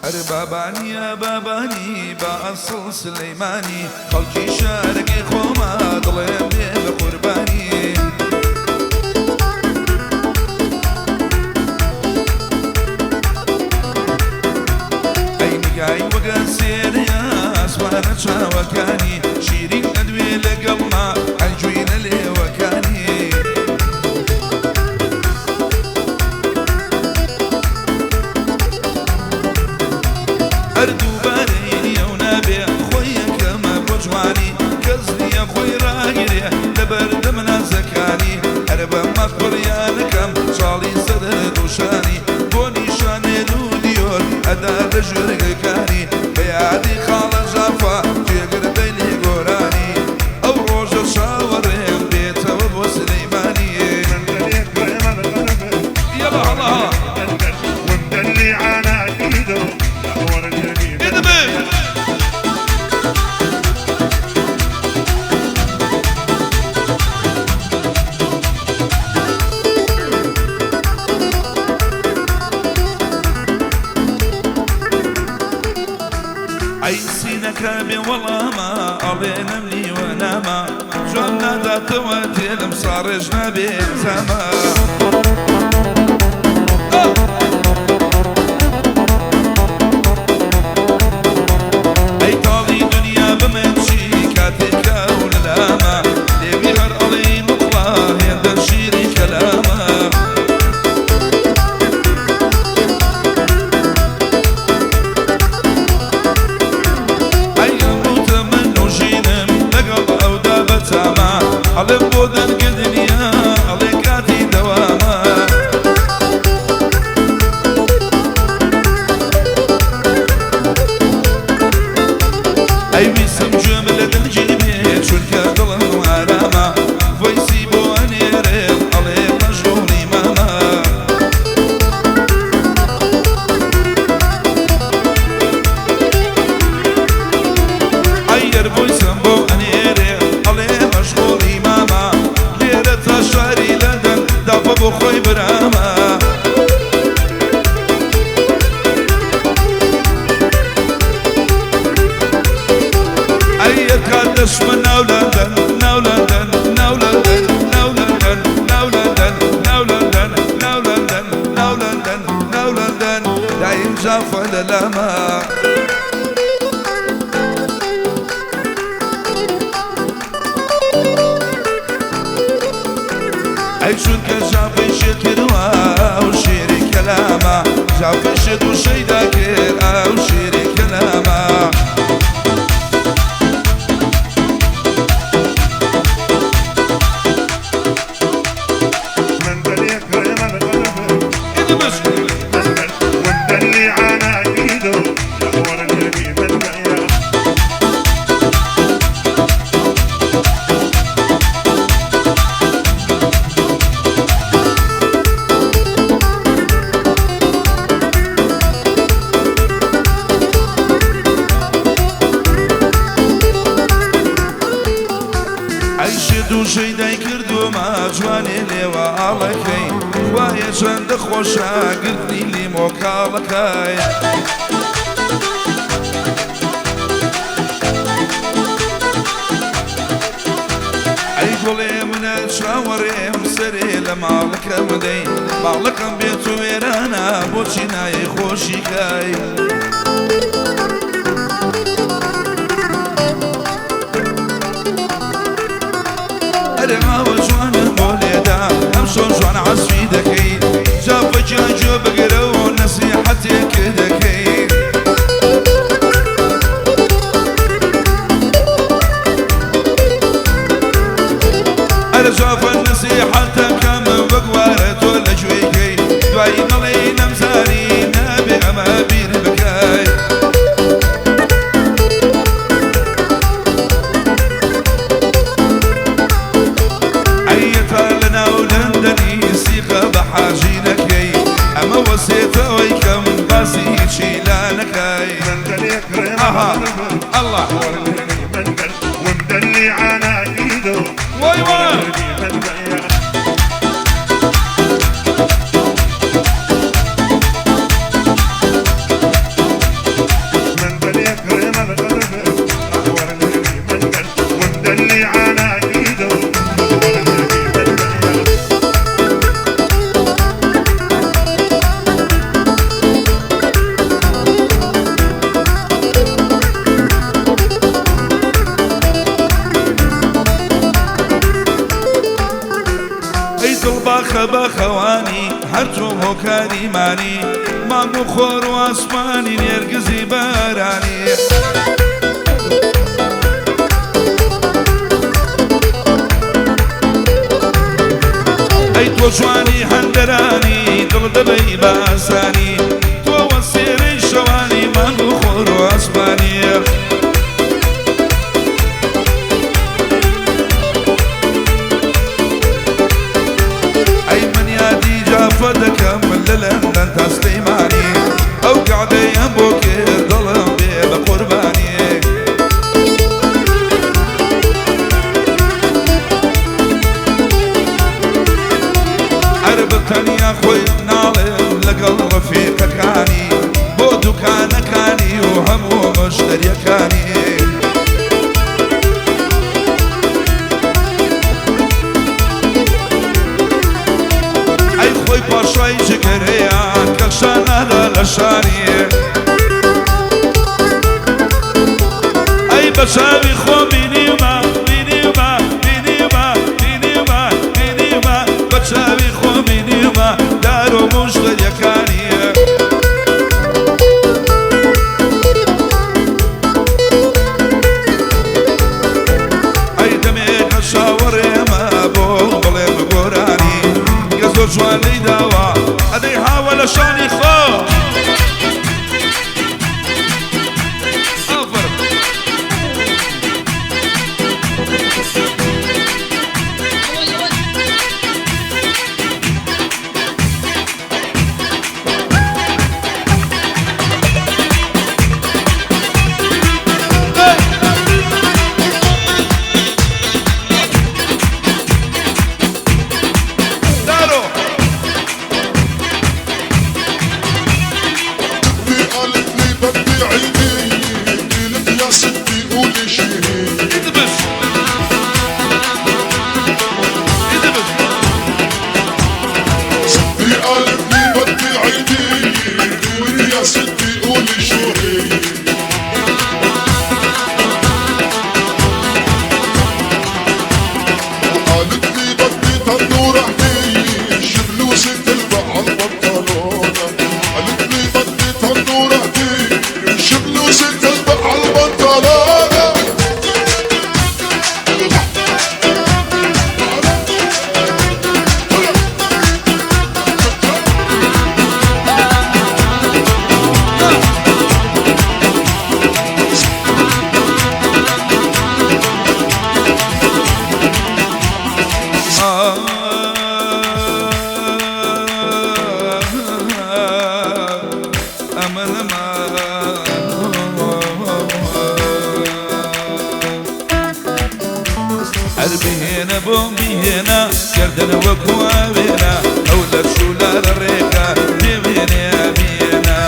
ئەر بابانیە بابانی بە ئەسڵ سلەیمانی خەڵکی شارەکەی خۆما دڵێم بێ بە قوربانی. ئەی نیگای وەگە سێرەیە ئاسمانە چاوەکانی شیرین ئەدوێ لەگەڵما ئەنجوینە لێوەکانی. هەر دووبارەی نییە و نابێ خۆی یەکەمە بۆ جوانی کەس نییە خۆی ڕاگرێ لەبەردەم نازەکانی. هەر بە مەقبڕیانەکەم چاڵی سەدر دووشانی بۆ نیشانێ و دیۆر ئەدا لە ژورگەکانی. بە یادی خاڵە ژافا جێگردەی لێ گۆرانی ئەو ڕۆژە چاوەڕێم بێتەوە بۆ سلەیمانی. يلا هلا هلا ومدلي عناقيده ورجلي ادمج. ئەی سینەکە بێ وەڵامە ئەڵێ نەمنی وەنامە جوان ناداتەوە تێلم ساڕێژ نابێ زامە. ئەی تاڵی دنیا بمن چی کاتێکە و لەلامە لێوی هەر ئەڵێی مقڵا هێندە شیری کەلامە. ئەی ئەمڕۆتە من نوژینم لەگەڵ ئەودا بەتامە ئەڵێم بۆ دەنگە دنیا ئەڵێ کاتی دەوامە. ئەی ویستم گوێم لە دەنگی بێ چونکە دڵم ئارامە voice ی بۆ ئەنێرێم ئەڵێ مەشغوڵی مامە. ئەگەر voice م بۆ ئەنێرێ ئەڵێ مەشغوڵی مامە لێرە تا شاری لەندەن داپە بۆ خۆی برامە. ئەیەر کات دەچمە ناو لەندەن ناو لەندەن ناو لەندەن ناو لەندەن ناو لەندەن ناو لەندەن ناو لەندەن ناو لەندەن ناو لەندەن دایم جافە لەلامە. ئەی چونکە جافەی شێت کردووە ئەو شێری کەلامە جافەی شێت و شەیدا کرد ئەو شێری کەلامە. مندلي كريم الغرب ادمج. ومدلي عناقيده ورجلي مندلي. ئەی شێت و شەیدای کردوومە جوانێ لێوە ئاڵەکەی خوایە چەندە خۆشە گرتنی لیمۆکاڵەکەی. ئەی گوڵێ منە چاوەڕێم سەرێ لە ماڵەکەم دەی ماڵەکەم بێت و وێرانە بۆچی نایەی خۆشی کای. ئەرێ ماوە جوانم بۆ لێدا ئەمشۆ جوان عەسفی دەکەی جافەکیان گوێ بگرە و نەسیحەتێک دەکەی. ئەرە جافە نەسیحەتەکەم بگوارە تۆ لە گوێیکەی دوایی نەڵێی نەمزانی نابێ ئەمە بیر بکەی. ئەیەتا لە ناو لەندەنی سیقە بە حاجی نەکەی ئەمە وەسێتەوەی کەم باسی هیچی لا نەکەی. مندلي كريم ئەها الغرب ئەلله ورجلي مندل ومدلي عناقيده وای وای. ورجلي مندلي. بخە باخەوانی هەر تۆ هۆکاری مانی مانگ و خۆر و ئاسمانی نێرگزی بارانی. ئەی تۆ جوانی هەندەرانی دڵ دەبەی بە ئاسانی تۆ وەسێرەی شەوانی مانگ و خۆر و ئاسمانی. ئەی من یادی جافە دەکەم لە لەندەن تا سلەیمانی ئەو کەعبەیان بۆ کرد دڵم بێ بە قوربانی. هەر بە تەنیا خۆی ناڵێم لەگەڵ ڕەفیقەکانی بۆ دوکانەکانی و هەموو مشتەریەکانی. ئەی خۆی پاشای جگەرەیە کە شانادا لە شانی ئەی بە چاوی خۆم بینیومە بینیومە بینیومە بینیومە بینیومە بە چاوی خۆم بینیومە دار و مشتەریەکانی. ئەی دەمێکە چاوەڕێمە بۆ بڵێم گۆرانی کە زۆر جوان لێی داوە ئەدەی هاوە لە شانی خۆ. ئافەرم. دارۆ قالت لي بدي عيدي قلت يا ستي قولي شي ادبس ادبس. ستي قالت لي بدي عيدي قولي يا ستي قولي شو هي قالت لي بدي تنورة هدية شبلوسة تلبق عالبنطلونة قالت لي بدي تنورة هدية شبلوسة تلبق عالبنطلونة. ئەمن هەر بهێنە بۆم بهێنە گردن وەکو ئاوێنە ئەو لە چوولارە ڕێکە بێوێنێ بێنە.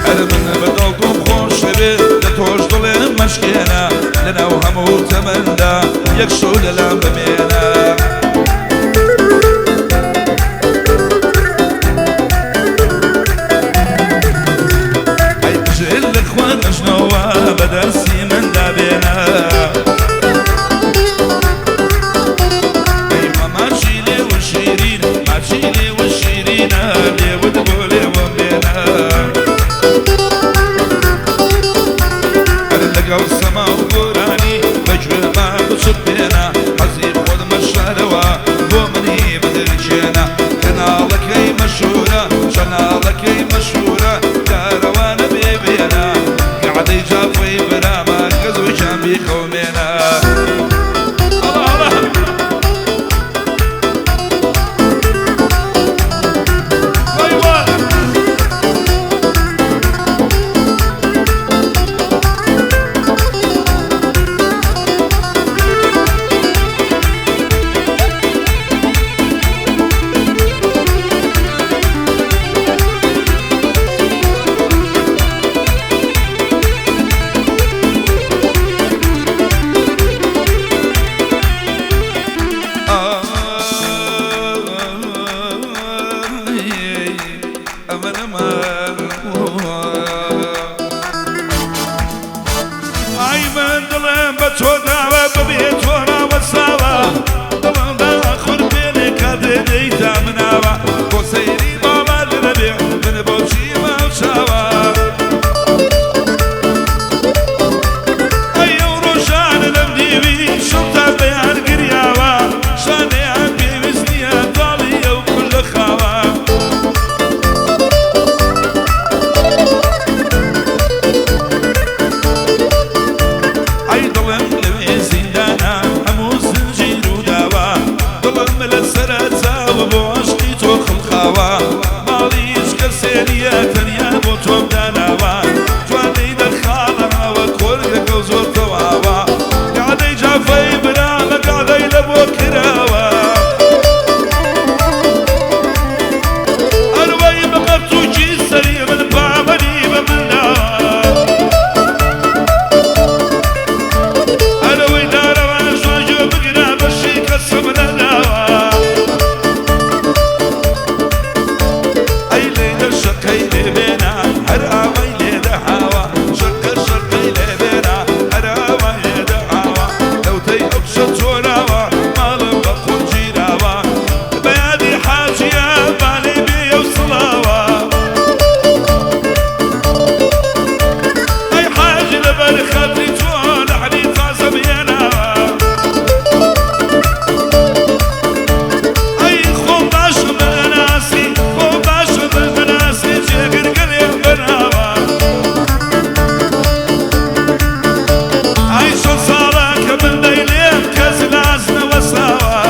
هەر من بە دڵتم خۆشەوێ لە تۆش دڵێم مەشکێنە لەناو هەموو تەمەندا یەک شەو لەلام بمێنە. ئەی بژێر لە خوانەژنەوە بەدەستی مندا بێنە. ئەی ماماچی لێوە شیرین ماچی لێوە شیرینە لێوت بۆ لێوەم بێنە. هەر لەگەڵ سەما و گۆرانی بەگوێما بچپێنە حەزی خۆت مەشارەوە بۆ منی بدرچێنە. کەناڵەکەی مەشهورە چەناڵەکەی مەشهورە دارەوانە بێوێنە کەعدەی جافەی برا لە چاو بۆ عەشقی تۆ خڵخاوە، ماڵیش کەسێ نییە تەنیا بۆ تۆم داناوە، جوانی دەرخاڵە هاوە کۆرگەکە و زۆر تەواوە، گادەی جافەی برامە گادەی لە بۆ کراوە. ئەروەی بە پەرتووکی سەری من پابەنی بە مناوە، ئەرەوەی دارەوان ژۆژۆ بگرە بەشی کەسم نەداوە. ئەی لێدە شەقەی لێ بێنە هەر ئاوای لێدە هاوە، شەقە شەقەی لێ بێنە هەر ئاوای لێدە هاوە، لەوتەی ئەو کچە چۆراوە ماڵم بە قورگیراوە، بە یادی حاجیە بالەی بێیە و سڵاوە. ئەی حاجی لەبەر خاتری تۆ لەحنی تازەم هێناوە، ئەی خۆم باشم بەناسی خۆم باشم بەناسی جێگرگەلێ بەناوە. ئەی چەند ساڵە کە من دەیلێم کەس لاس نەوەساوە،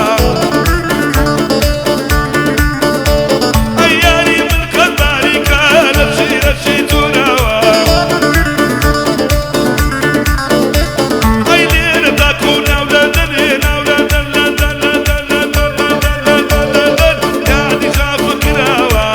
ئەی یاری من قەت باریکە لە چیرەچی توراوە. ئەی لێرە تاکو ناو لە دەنێ ناو لە دەن لە دەن لە دەن لە دەن لە دەن لە دەن لە دەن یادی جافە کراوە.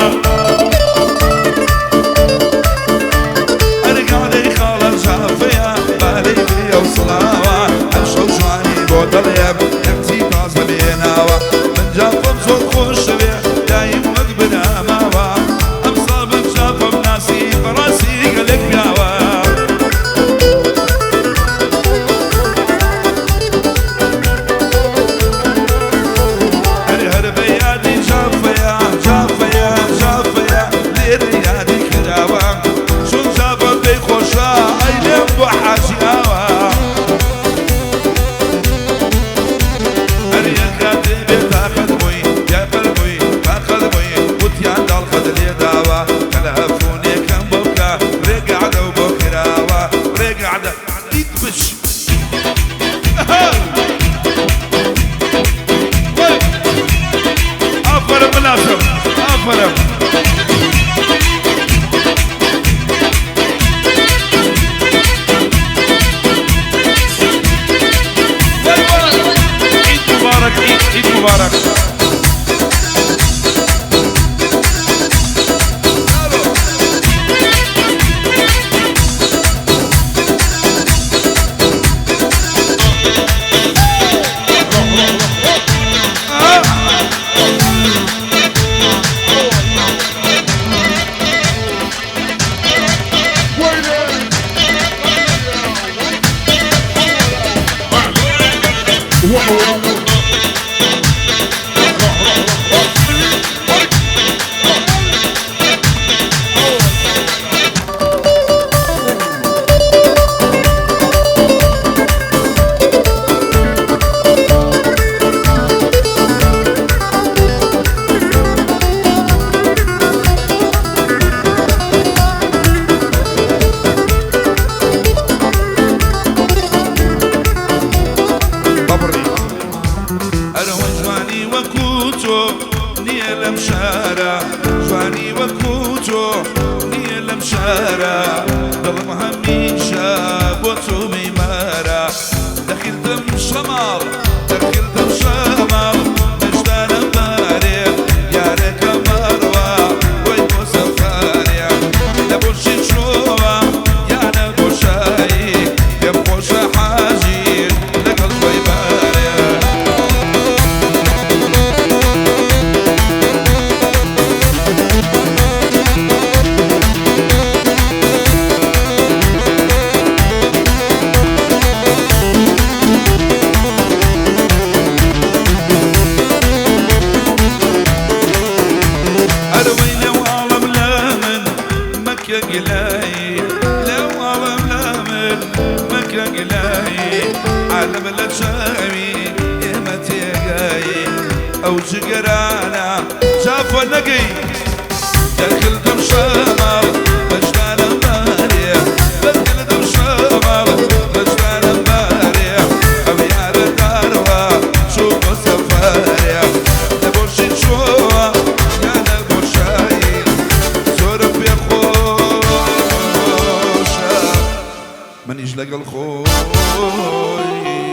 ئەرگادەی خاڵە جافەیە بالەی بێ و سڵاوە، ئەمشەو جوانی بۆ دەڵێم یەکچی تازە بێناوە، من جافەم زۆر خۆشەوێ دایم وەک براماوە، ئەمساڵ من جافەم ناسی بەڕاستی گەلێک پیاوە. هەر هەر بە یادی جافەیە جافەیە جافەیە لێرە یادی کراوە، چون جافە پێی خۆشە ئەی لێم بۆ حاجی ئاوە. هەر یەک کاتێ بێتاقەت بووی یا بەر بووی تاقەت بووی وتیان داڵخەت لێداوە، تەلەفۆنێکم بۆ بکە ڕێگەعدە و بۆ کراوە، ڕێگەعدە دیت بچ. ئافەرم بناسم ئافەرم. عيد مبارك عيد عيد مبارك. بەبڕی ئەرەوە جوانی وەکو تۆ نییە لەم شارە، جوانی وەکو تۆ نییە لەم شارە، دڵم هەمیشە بۆ تۆ میمارە، دەخیلتم شەماڵ دەخیلتم شەماڵ مژدانم بارێ یارەکە مەڕوە وەی بۆ سەفارێ، لە بۆشی چۆوە یانە بۆشایی پێم خۆشە حاجی لەگەڵ خۆی بارێ. ئەروەی لەو عاڵم لە من مەکە گلایی، لەو عاڵم لە من مەکە گلایی، عالم لە چاوی ئێمە تێگایی، ئەو جگەرانە جافە نەگەی دەخلتم شەماڵ مەجدانم بارێ، دەخلتم شەماڵ مەجدانم بارێ، ئەو یارە داروا چوو بۆ سەفارێ، لە بۆ منیش لەگەڵ خۆی.